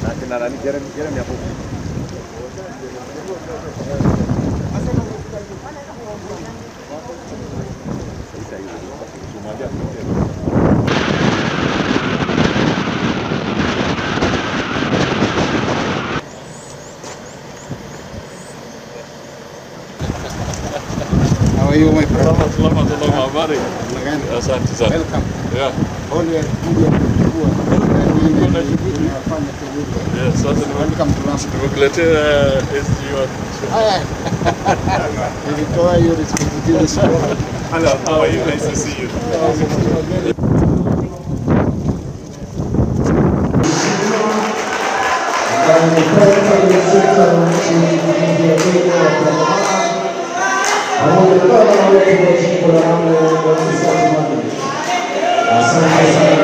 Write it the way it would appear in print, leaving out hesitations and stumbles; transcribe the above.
Na kina nani Jeremy hapo. How are you, my friend? Salama, salama, habari? Asante sana. Welcome. Yeah. Pole kuja kuchukua. Yeah, sasa Welcome to Lamu. Nimekuletea SG wako. Haya. Nilitoa hiyo responsibility. Hello, how are you? Nice to see you. Asante sana.